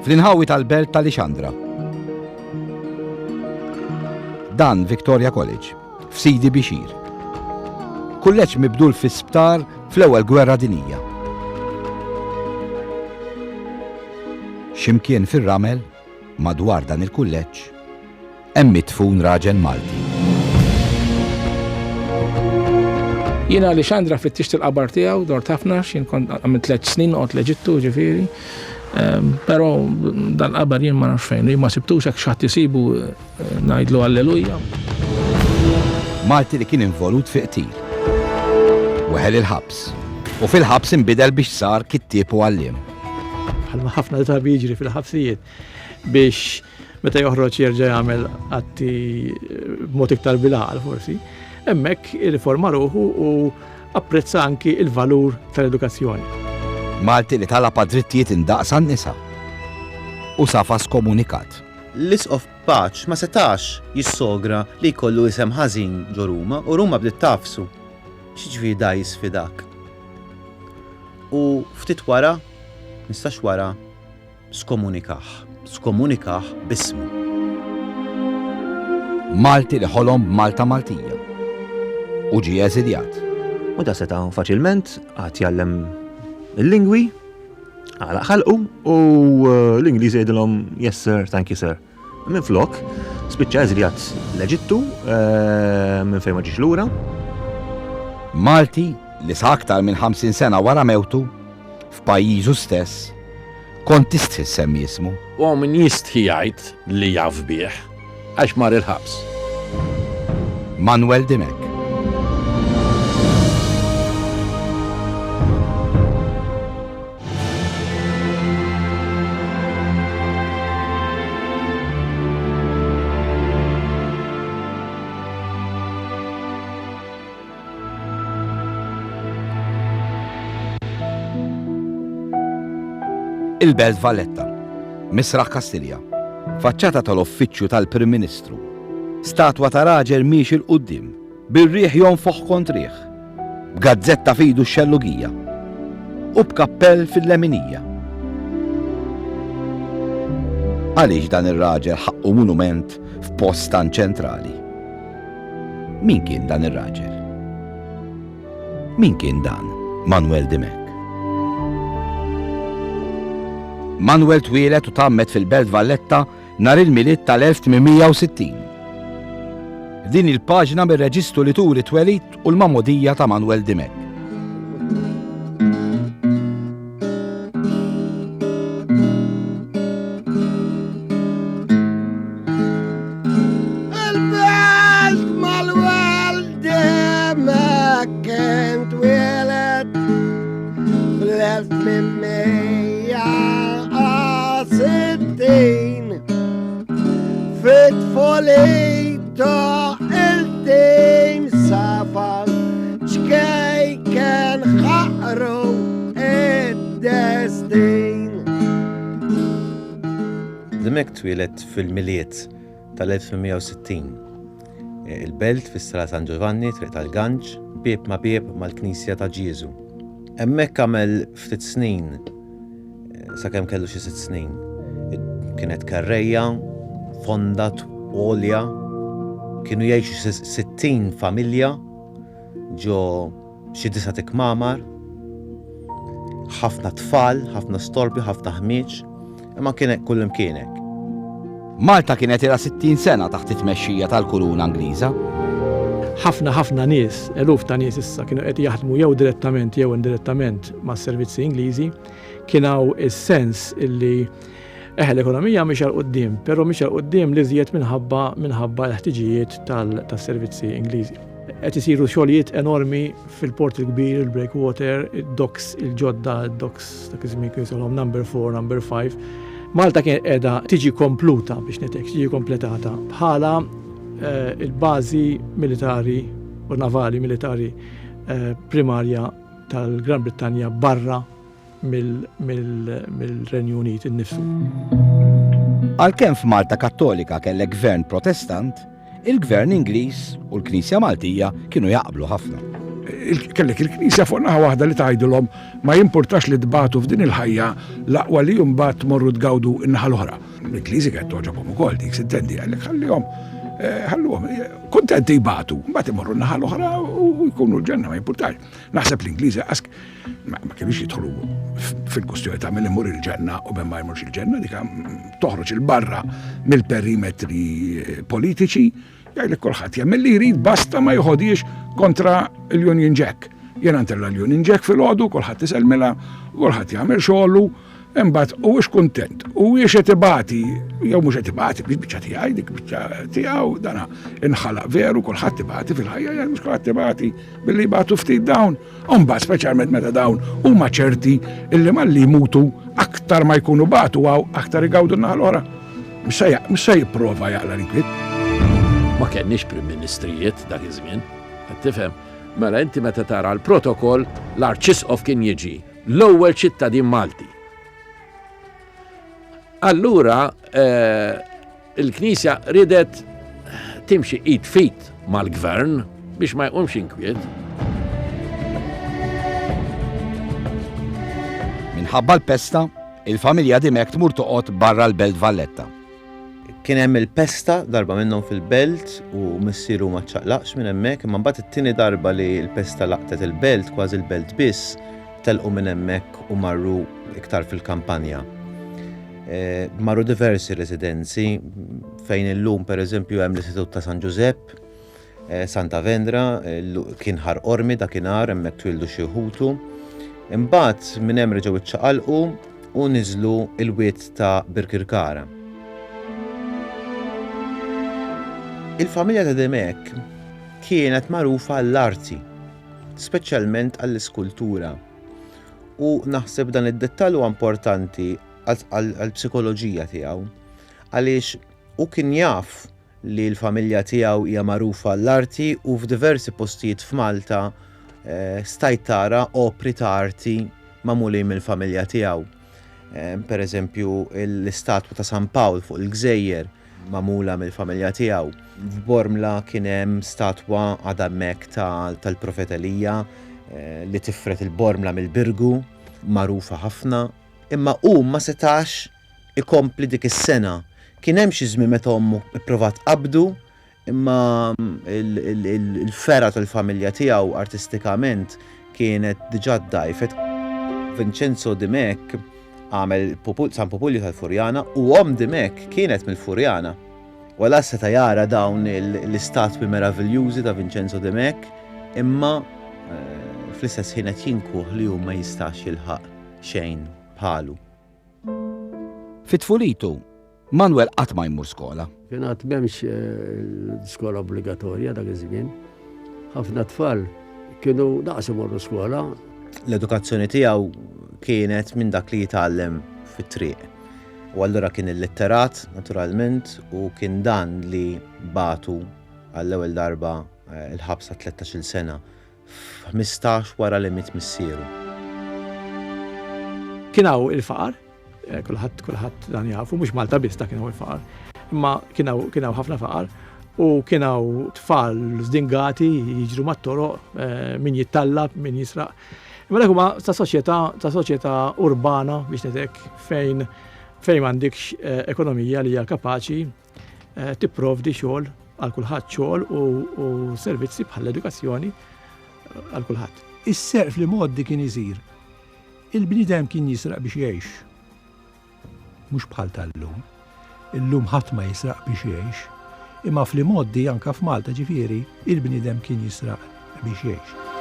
Fl-inħawi tal-belt ta' Lixandra. Dan Victoria College, f'Sidi Bixir. Kulleġġ mibdul fi sptar fl-Ewwel Gwerra Dinjija. X'imkien fir-ramel, madwar dan il-kulleġġ, hemm midfun raġel Malti. Jiena li Xandra fittixt il-qabar tiegħu dort ħafna x'jien kont għamilt tliet snin noqgħod l-Eġittu ġifieri. Ehm, però dal-qabar jien ma nafx fejn, ma sibtux hekk xi isibu eh, ngħidlu alleluja. Malti li kien involut fi qtil. Weħel il-ħabs. U fil-ħabs inbidel biex sar kittieb u għalliem. Bħalma ħafna drabi jiġri fil-ħabsijiet biex meta joħroġ jerġa' jagħmel atti eh, b'mod iktar bil-għaqal forsi. Hemmhekk irriforma ruħu u apprezza anki il-valur tal-edukazzjoni. Malti li talab għad-drittijiet indaqs għan-nisa u safa skomunikat. L-Isqof Paċ ma setax jissogra li jkollu isem ħażin ġo Ruma u Ruma bdiet tagħfsu. X'jiġifieri da jisfidak? U ftit wara, nistax wara, Skomunikah. Skomunikah b'ismu. Malti li ħolom b'Malta Maltija. U ġie eżiljat. U da seta' faċilment qagħad jgħallem il-lingwi, għalaq ħalqu u eh, l-Ingliż jgħidilhom yes sir, thank you sir. Minflok, spiċċa eżiljat l-Eġittu eh, minn fejn ma ġiex lura. Malti li sa aktar minn 50 sena wara mewtu f'pajjiżu stess, kont tistħi ssemmi ismu. U hawn min jistħi jgħid li jaf bih, għax mar il-ħabs. Manwel Dimech. Il-Belt Valletta, Misraħ Kastilja, faċċata tal-Uffiċċju tal-Prim Ministru, statwa ta' raġel miexi 'l quddiem, bir-riħ jonfoħ kontrih, b'gazzetta f'idu x-xellugija u b'kappell fil-leminija. Għaliex dan ir-raġel ħaqqu monument f'post tant ċentrali? Min kien dan ir-raġel? Min kien dan Manuel Dimech? Manuel twieled u tgħammed fil-Belt Valletta nhar il-Milied tal-1860. Din il-paġna mir-reġistru li turi t-twelid u l-magħmudija ta' Manuel Dimech. Il-belt mal-weld kien twieled fl-1860 fit-tfulita il-tim safar ċkejken ħaqru id-destin. Dimech twieled fil-Milied tal-1860. Il-belt fis-Sala San Giovanni, Triq tal-Ganġ, bieb ma' bieb mal-Knisja ta' Ġieżu. Hemmhekk għamel ftit snin, sakemm kellu xi sitt snin. Kienet kerrejja, fonda, għolja, kienu jgħixu 60 familja ġo xi disa' tikmamar, ħafna tfal, ħafna storbju, ħafna ħmieġ, imma kien hekk kullimkien hekk. Malta kienet ilha 60 sena taħt it-tmexxija tal-Kuruna Ingliża. Ħafna ħafna nies, eluf ta' nies issa kienu qed jaħdmu jew direttament jew indirettament mas-servizzi Ingliżi, kien hawn is-sens illi eħe l-ekonomija mhix għal quddiem, però mhix għal quddiem l-iżjed minħabba minħabba l-ħtiġijiet tas-servizzi Ingliżi. Qed isiru xogħlijiet enormi fil-Port il-Kbir, il-Breakwater, id-docks il-ġodda, id-docks dak iż-żmien kienu jsejħulhom number 4, number 5. Malta kienet qiegħda tiġi kompluta biex ngħid hekk, tiġi kompletata bħala eh, il-bażi militari u navali militari eh, primarja tal-Gran Brittanja barra mill-Renju Unit innifsu. Għalkemm f'Malta Kattolika kellek gvern Protestant, il-gvern Ingliż u l-Knisja Maltija kienu jaqblu ħafna. Kellek il-Knisja fuq naħa waħda li tgħidilhom ma jimpurtax li tbatu f'din il-ħajja l-aqwa li mbagħad tmorru tgawdu n-naħa l-oħra. L-Ingliżi kienet togħġobhom ukoll dik sintendi għalhekk ħallihom eh, ħalluhom eh, kuntenti jbatu, mbagħad imorru n-naħa l-oħra u jkunu l-ġenna ma jimpurtax. Naħseb l-Ingliżi għask ma kienux jidħlu fil-kustjoni ta' min imur il-ġenna u min ma jmurx il-ġenna, dik toħroġ il-barra mill-perimetri eh, politiċi, jgħidlek kulħadd jagħmel li jrid basta ma jħodiex kontra l-Union Jack. Jiena ntella l-Union Jack fil-ħodu, kulħadd isellmilha, kulħadd jagħmel xogħlu, imbagħad huwiex kuntent, huwiex qed ibati, jew mhux qed ibati, biex biċċa tiegħi, dik biċċa tiegħu, dana inħalaq veru, kulħadd ibati fil-ħajja, jgħid mhux kulħadd ibati billi jbatu ftit dawn. U mbagħad speċjalment meta dawn huma ċerti illi malli jmutu aktar ma jkunu batu għaw aktar igawdu naħa l-oħra. Mhux se jipprova jaqla l-inkwiet. Ma kenniex Prim Ministrijiet dak iż-żmien, qed tifhem? Mela inti meta tara l-protokoll l-Arċisqof kien jiġi l-ewwel ċittadin Malti. Allura eh, il-Knisja ridet timxi id fit mal-gvern biex ma jqumx inkwiet. Minħabba l-pesta, il-familja Dimech tmur toqgħod barra l-Belt Valletta. Kien hemm il-pesta darba minnhom fil-belt u missieru ma ċċaqlaqx minn hemmhekk, imma mbagħad it-tieni darba li l-pesta laqtet il-belt, kważi l-belt biss, telqu minn hemmhekk u marru iktar fil-kampanja. Eh, marru diversi residenzi fejn illum pereżempju hemm l-Istitut ta' San Ġużepp, eh, Santa Vendra, eh, kien ħar ormi dakinhar hemmhekk twildu xi ħutu. Imbagħad minn hemm reġgħu iċċaqalqu u niżlu il-wied ta' Birkirkara. Il-familja ta' Demek kienet magħrufa l-arti speċjalment għall-iskultura. U naħseb dan id-dettall huwa importanti għall-psikoloġija tiegħu għaliex hu kien jaf li l-familja tiegħu hija magħrufa l-arti u f'diversi postijiet f'Malta eh, stajt tara opri ta' arti magħmulin mill-familja tiegħu. Eh, per eżempju, l-istatwa ta' San Pawl fuq il-Gżejjer magħmula mill-familja tiegħu. F'Bormla kien hemm statwa għadha hemmhekk tal-Profet Elija eh, li tifret il-Bormla mill-Birgu, magħrufa ħafna, imma hu ma setax ikompli dik is-sena. Kien hemm xi żmien meta ommu pprovat qabdu, Imma l-fergħa tal-familja tiegħu artistikament kienet diġà ddgħajfet. Vincenzo Dimech għamel San Pupulju tal-Furjana u omm Dimech kienet mill-Furjana. U għalha seta' jara dawn l-istatwi meraviljużi ta' Vincenzo Dimech imma eh, fl-istess ħin qed jinkuh li hu ma jistax jilħaq xejn bħalu. Fi tfulitu, Manuel qatt ma jmur skola. Kien għad m'hemmx eh, skola obbligatorja dak iż-żmien. Ħafna tfal kienu daqs imorru skola. L-edukazzjoni tiegħu kienet minn dak li jitgħallem fit-triq. U allura kien illitterat, naturalment, u kien dan li batu għall-ewwel darba eh, il-ħabs ta' 13-il sena f'15 wara li miet missieru. Kien hawn il-faqar, eh, kulħadd kulħadd dan jafu, mhux Malta biss ta' kien hawn il-faqar, imma kien hawn ħafna faqar u kien hawn tfal żdingati jiġru mat-toroq, eh, min jittallab, min jisraq. Imma dak huma ta' soċjetà ta' soċjetà urbana biex ngħidlek fejn fejn m'għandikx eh, ekonomija li hija kapaċi eh, tipprovdi xogħol għal kulħadd xogħol u servizzi bħall-edukazzjoni eh, għal kulħadd. Is-serq fl-imgħoddi kien isir. Il-bniedem kien jisraq biex jgħix. Mhux bħal tal-lum. Illum ħadd ma jisraq biex jgħix. Imma fl-imgħoddi anka f'Malta ġifieri, il-bniedem kien jisraq biex jgħix.